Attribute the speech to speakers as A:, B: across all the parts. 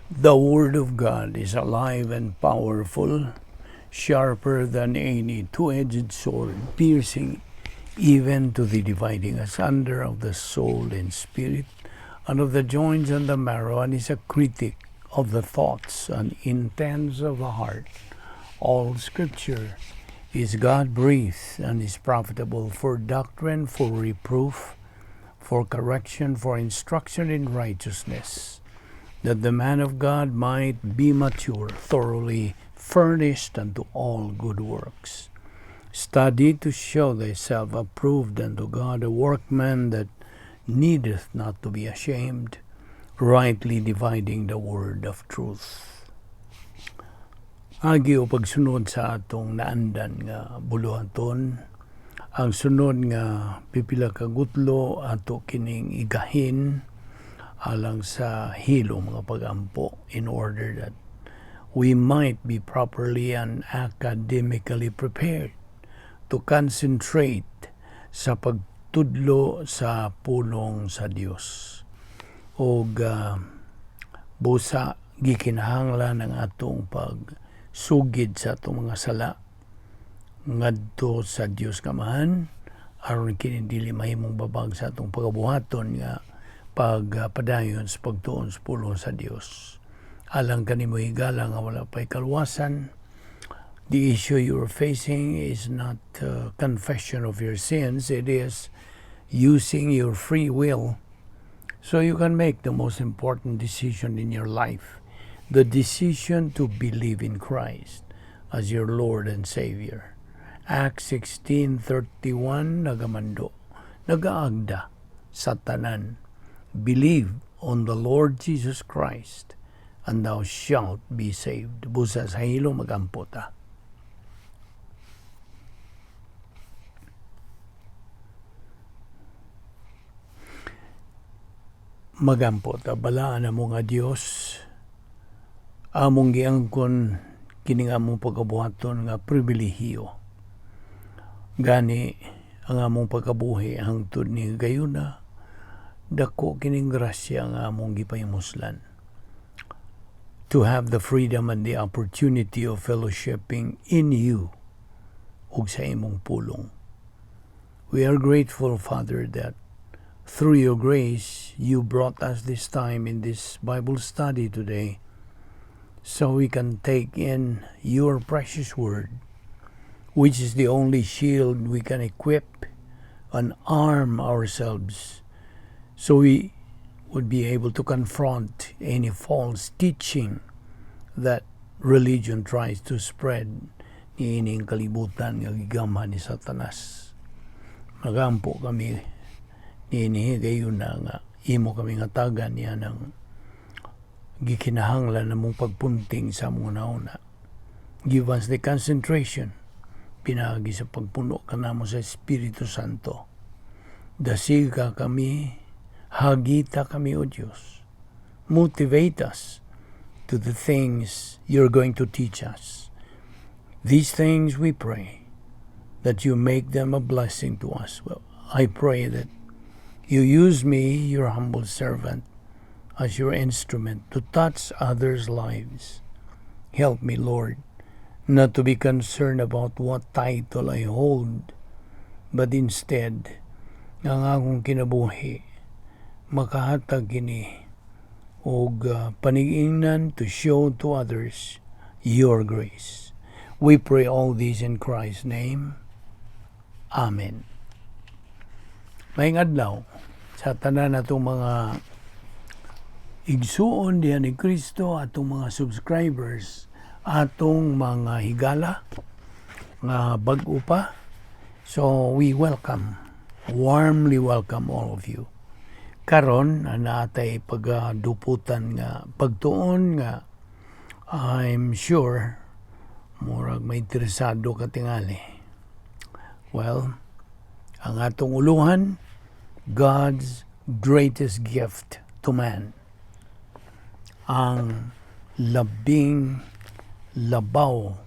A: The Word of God is alive and powerful, sharper than any two-edged sword, piercing even to the dividing asunder of the soul and spirit, and of the joints and the marrow, and is a critic of the thoughts and intents of the heart. All Scripture is God-breathed and is profitable for doctrine, for reproof, for correction, for instruction in righteousness, that the man of God might be mature, thoroughly furnished unto all good works. Study to show thyself approved unto God, a workman that needeth not to be ashamed, rightly dividing the word of truth. Agi o pagsunod sa atong naandan nga buluhaton, ang sunod nga pipila ka gutlo ato kining igahin alang sa hilom nga pagampo in order that we might be properly and academically prepared to concentrate sa pagtudlo sa pulong sa Dios. Og busa gikinahanglan ang atong pagsugid sa atong mga sala ngadto sa Dios Amahan aron kini dili mahimong babag sa atong pagabuhaton nga pagpadayon sa pagtuon sa pulong sa Dios. Alang kanimo, higala, nga wala pa'y kaluwasan, the issue you're facing is not confession of your sins, it is using your free will so you can make the most important decision in your life, the decision to believe in Christ as your Lord and Savior. Acts 16:31 nagamando, nagaagda sa tanan, "Believe on the Lord Jesus Christ and thou shalt be saved." Busa sa hilom, magampo ta. Magampo ta. Balaan mo nga Dios, among giangkon kini nga among pagkabuhaton nga pribilehiyo. Gani ang among pagkabuhi hangtod ni gayuna, dako kining grasya nga among gipahimuslan. To have the freedom and the opportunity of fellowshipping in you ug sa imong pulong. We are grateful, Father, that through your grace, you brought us this time in this Bible study today so we can take in your precious word, which is the only shield we can equip and arm ourselves so we would be able to confront any false teaching that religion tries to spread niining kalibutan nga gigamhan ni Satanas. Magampo kami niini gayuna nga imo kami nga tagan niya ng gikinahanglan namong pagpunting sa among nauna. Give us the concentration pinaagi sa pagpuno kanamo sa Espiritu Santo. Dasiga kami, hagita kami, O Diyos. Motivate us to the things you're going to teach us. These things we pray that you make them a blessing to us. Well, I pray that you use me, your humble servant, as your instrument to touch others' lives. Help me, Lord, not to be concerned about what title I hold, but instead, ang akong kinabuhi, makahatag kini og panigingnan to show to others your grace. We pray all these in Christ's name. Amen. Maayong adlaw sa tanan natong mga igsuon diha ni Kristo, atong mga subscribers, atong mga higala nga bag-o pa. So we welcome, warmly welcome all of you. Karon natay pagduputan nga pagtuon nga I'm sure murag may interesado ka tingali. Well, ang atong uluhan, God's greatest gift to man. Ang labing labaw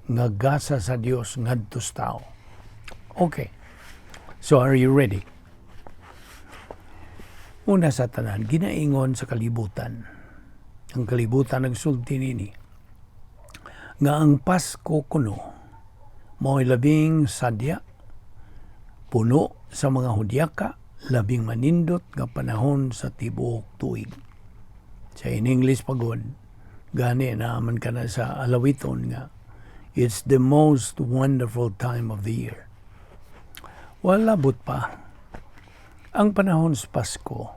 A: nga gasa sa Dios ngadto sa tao. Okay. So are you ready? Una sa tanan, ginaingon sa kalibutan Ang kalibutan nagsulti nini nga ang Pasko kuno mao'y labing sadya, puno sa mga hudyaka, labing manindot nga panahon sa tibuok tuig. Sa in English pagod, gani naaman ka na sa alawiton nga it's the most wonderful time of the year. Wala but pa. Ang panahon sa Pasko,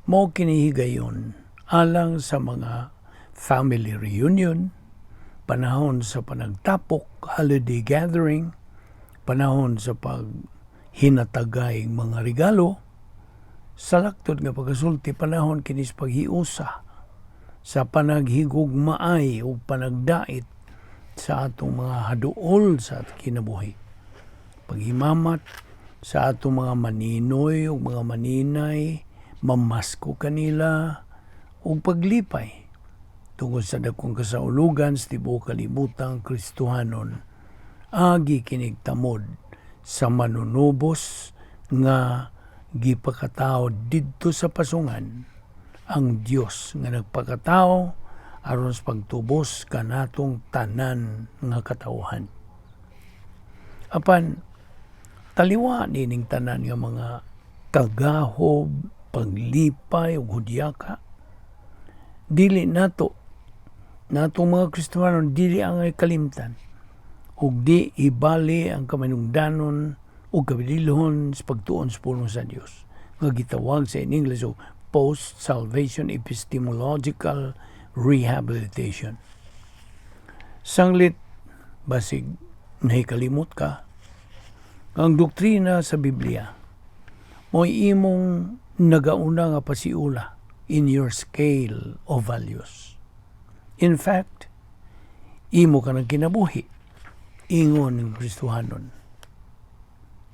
A: mao kini higayon alang sa mga family reunion, panahon sa panagtapok, holiday gathering, panahon sa paghinatagay mga regalo, sa laktod nga pagkasulti, panahon kini sa paghiusa, sa panaghigugmaay o panagdait sa atong mga haduol sa kinabuhi. Paghimamat sa atong mga maninoy o mga maninay, mamasko kanila, ug paglipay tungod sa dakong kasaulugan sa tibuok kalibutang Kristohanon agi kinig tamod sa manunubos nga gipakatao didto sa pasungan, ang Dios nga nagpakatao aron sa pagtubos kanatong tanan nga katawhan. Apan taliwa nining tanan nga mga kagahob, paglipay ug hudyaka, dili nato natong mga Kristiyano dili ang kalimtan ug di ibali ang kamanungdanon ug kabililhon sa pagtuon sa pulong sa Dios nga gitawag sa in English og post-salvation epistemological rehabilitation. Sanglit basig nahikalimot ka, ang doktrina sa Biblia mo'y imong nagauna nga pasiula in your scale of values. In fact, imo ka ng kinabuhi, ingon ng Kristohanon.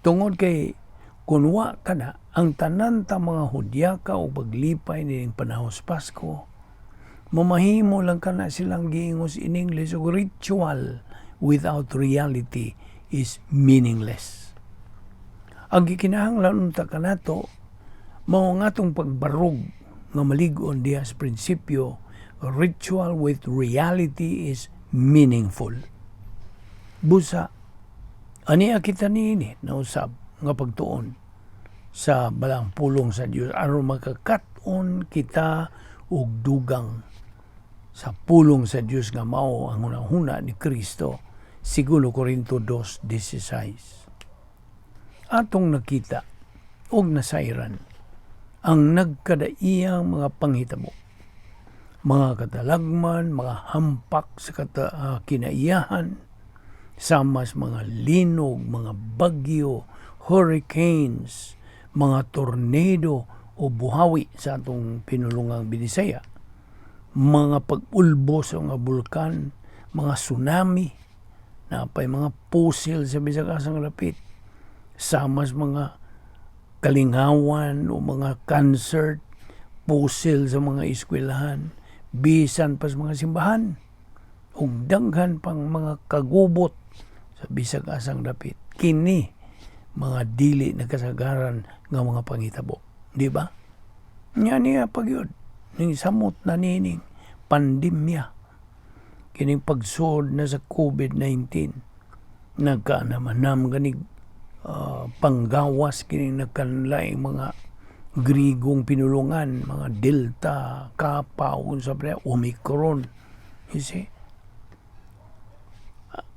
A: Tungod kay kunwa ka na, ang tanan ta mga hudyaka o paglipay nining panahon sa Pasko, mamahimo lang kana silang giingos in English og ritual without reality is meaningless. Ang gikinahanglan unta kanato mao ang atong pagbarog nga malig-on diha sa prinsipyo ritual with reality is meaningful. Busa ania kita niini nausab nga pagtuon sa balang pulong sa Dios aron makakat-on kita og dugang sa pulong sa Dios nga mao ang hunahuna ni Kristo, segundo Corinto 2:16. Atong nakita og nasayran ang nagkadaiyang mga panghitabo, mga katalagman, mga hampak sa kinaiyahan, sama sa mga linog, mga bagyo, hurricanes, mga tornado o buhawi sa atong pinulungang Binisaya, mga pag-ulbo sa mga bulkan, mga tsunami, napay mga pusil sa bisag asang lapit, sama sa mga kalingawan o mga concert, pusil sa mga eskwelahan, bisan pa sa mga simbahan, ug daghan pang mga kagubot sa bisag asang dapit. Kini mga dili nakasagaran nga mga panghitabo, di ba? Nya niya pagyud ning samot na nining pandemya, kining pagsud na sa COVID-19, nagkaanamanam ganig panggawas kining nagkanlaing mga Grigong pinulungan, mga Delta, Kappa, ug unsa pa, Omicron. You see?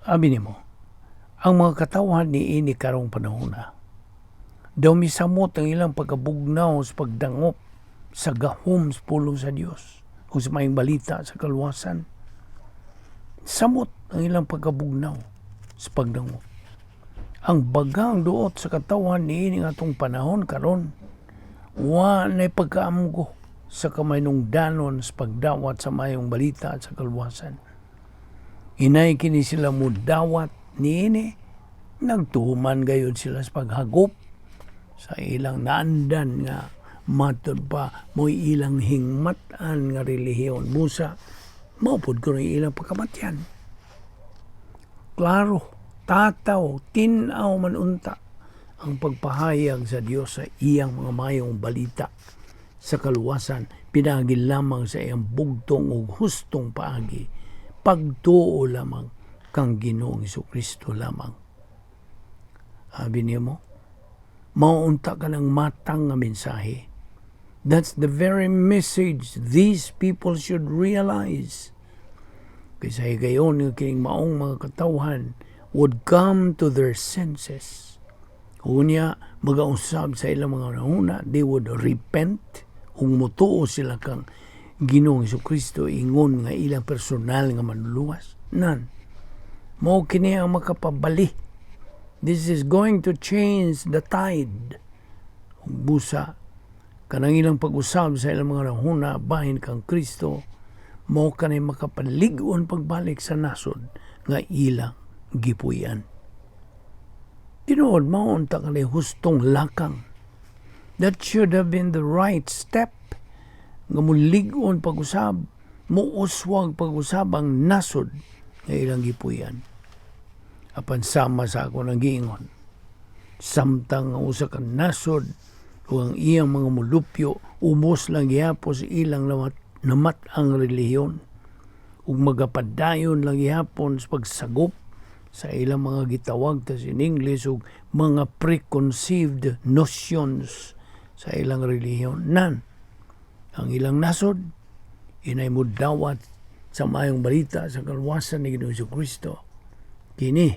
A: Abi nimo, ang mga katawhan niini karong panahon na, daw misamot ang ilang pagkabugnaw sa pagdangop sa gahom sa pulong sa Dios o sa maayong balita sa kaluwasan. Samot ang ilang pagkabugnaw sa pagdangop. Ang bagang duot sa katawhan niini atong panahon karon, wa na'y pagkaamgo sa kamanungdanon sa pagdawat sa mayong balita at sa kaluwasan. Inay kini sila mudawat niini, nagtuman gayud sila sa paghagop sa ilang naandan nga matud pa mo'y ilang hingmatan nga relihiyon. Busa, mao pod kuno ilang pagkamatyan. Klaro, tataw, tin-aw man unta ang pagpahayag sa Dios sa iyang mga mayong balita sa kaluwasan Pinaagi lamang sa iyang bugtong ug hustong paagi, pagtuo lamang kang Ginoong Kristo lamang. Abi nimo, mao unta kanang matang nga mensahe. That's the very message these people should realize. Kaysa higayon nga kining maong mga katawhan would come to their senses. Unya, magausab sa ilang mga hunahuna, they would repent ug mutuo sila kang Ginoong Kristo ingon nga ilang personal nga manluluwas. Nan. Mao kini ang makapabali. This is going to change the tide. Ug busa kanang ilang pag-usab sa ilang mga hunahuna bahin kang Kristo, mao kanay makapalig-on pagbalik sa nasod nga ilang gipuy-an. Tinuod, mao unta kanay hustong lakang. That should have been the right step nga mulig-on pag-usab, muuswag pag-usab ang nasod nga ilang gipuy-an. Apan sama sa ako nang giingon, samtang ang usa ka nasod ug ang iyang mga mulupyo ubos lang gihapon sa ilang namat ang relihiyon ug magapadayon lang gihapon sa pagsagop sa ilang mga gitawag ta in English og mga preconceived notions sa ilang relihiyon. Nan, ang ilang nasod, inay mudawat sa maayong balita sa kaluwasan ni Ginoong Kristo. Kini,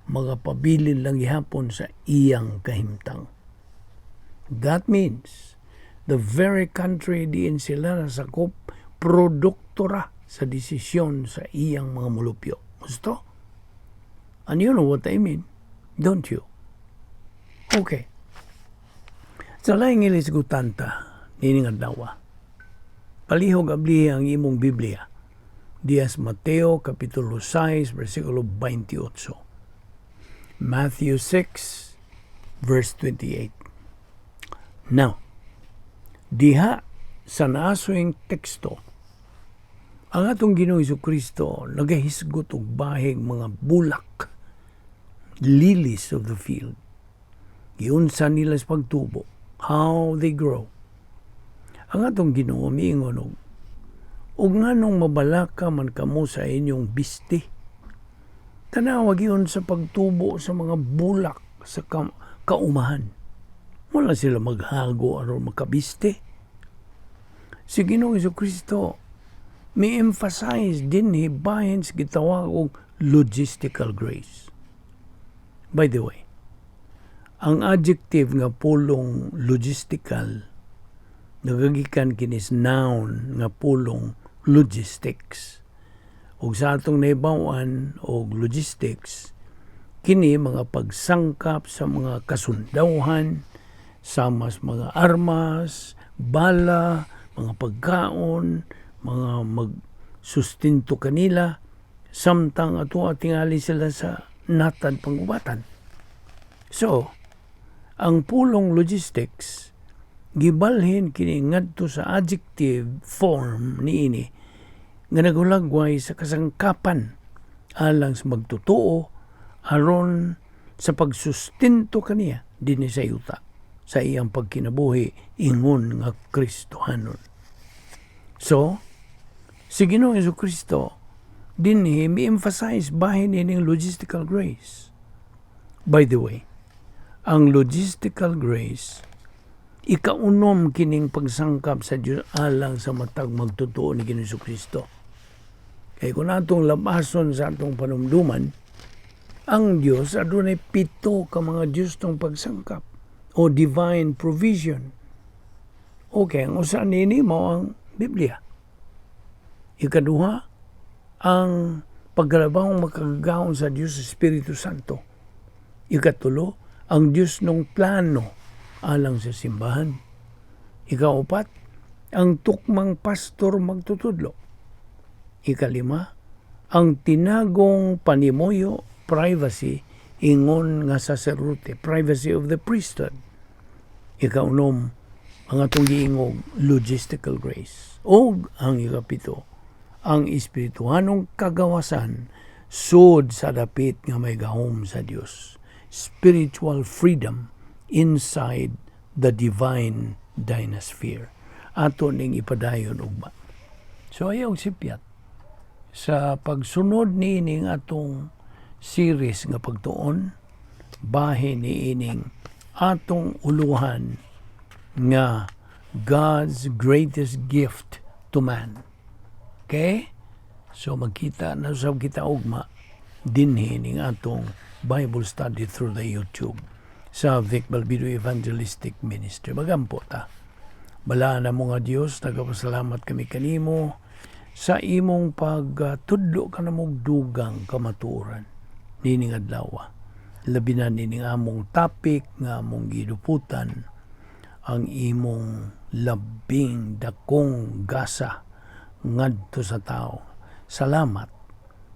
A: magapabilin lang gihapon sa iyang kahimtang. That means, the very country diin sila nasakop, produktora sa desisyon sa iyang mga mulupyo. Gusto? And you know what I mean, don't you? Okay. Sa laing ilisgutan ta, nining adlaw. Palihog ablihi ang imong Biblia. Diha sa Mateo Kapitulo 6, versikulo 28. Matthew 6, verse 28. Now, diha sa naasoyng teksto, ang atong Ginoong Kristo nagahisgot og bahig mga bulak, lilies of the field. Giunsa nila sa pagtubo, how they grow. Ang atong Ginoo miingon og nganong mabalaka man kamo sa inyong bisti? Tanawa gyud sa pagtubo sa mga bulak sa kaumahan. Wala sila maghago aron makabiste. Si Ginoong Kristo mi emphasize dinhi bahin sa gitawag og logistical grace. By the way, ang adjective nga pulong "logistical" nagagikan kinis noun nga pulong "logistics". Ug sa atong nahibaw-an og logistics, kini mga pagsangkap sa mga kasundawhan sama sa mga armas, bala, mga pagkaon, mga magsustento kanila samtang ato tingali sila sa natad pangubatan. So, ang pulong "logistics" gibalhin kini ngadto sa adjective form niini nga naghulagway sa kasangkapan alang sa magtotoo aron sa pagsustento kaniya dinhi sa yuta sa iyang pagkinabuhi ingon nga Kristohanon. So, si Ginoong Kristo dinhi mi-emphasize bahin ining logistical grace. By the way, ang logistical grace, ikaunom kining pagsangkap sa Dios alang sa matag magtotoo ni Ginoong Kristo. Kay kung atong labason sa atong panumduman, ang Dios adunay pito ka mga Dios tong pagsangkap o divine provision. Okay, ang usa nini mao ang Biblia. Ikaduha, ang pagkalabawong makagagahom sa Dios sa Espiritu Santo. Ikatulo, ang Dios ng plano alang sa simbahan. Ikaupat, ang tukmang pastor magtutudlo. Ikalima, ang tinagong panimuyo, privacy, ingon nga saserdote, privacy of the priesthood. Ikaunom, ang atong giingog logistical grace. O ang ikapito, ang espirituhanong kagawasan sud sa dapit nga may gahom sa Dios. Spiritual freedom inside the divine dynasphere. Ato ning ipadayon ugma. So ayaw sipyat. Sa pagsunod niining atong series nga pagtuon, bahin niining atong uluhan nga God's greatest gift to man. Okay? So magkita na usab kita ugma dinhi ning atong Bible study through the YouTube sa Vic Balbido Evangelistic Ministry. Magampo ta. Balaan namo nga Dios, nagapasalamat kami kanimo sa imong pagtudlo kanamog dugang kamatuoran nining adlaw. Labi na nining among topic nga among giduputan, ang imong labing dakong gasa ngadto sa tao. Salamat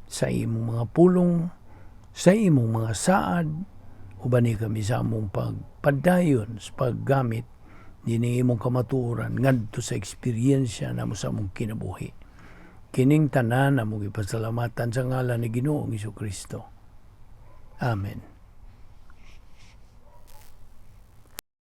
A: sa imong mga pulong, sa imong mga saad, ubani kami sa among pagpadayon sa paggamit nining imong kamatuoran ngadto sa eksperyensya namo sa among kinabuhi. Kining tanan among ipasalamatan sa ngalan ni Ginoong Kristo. Amen.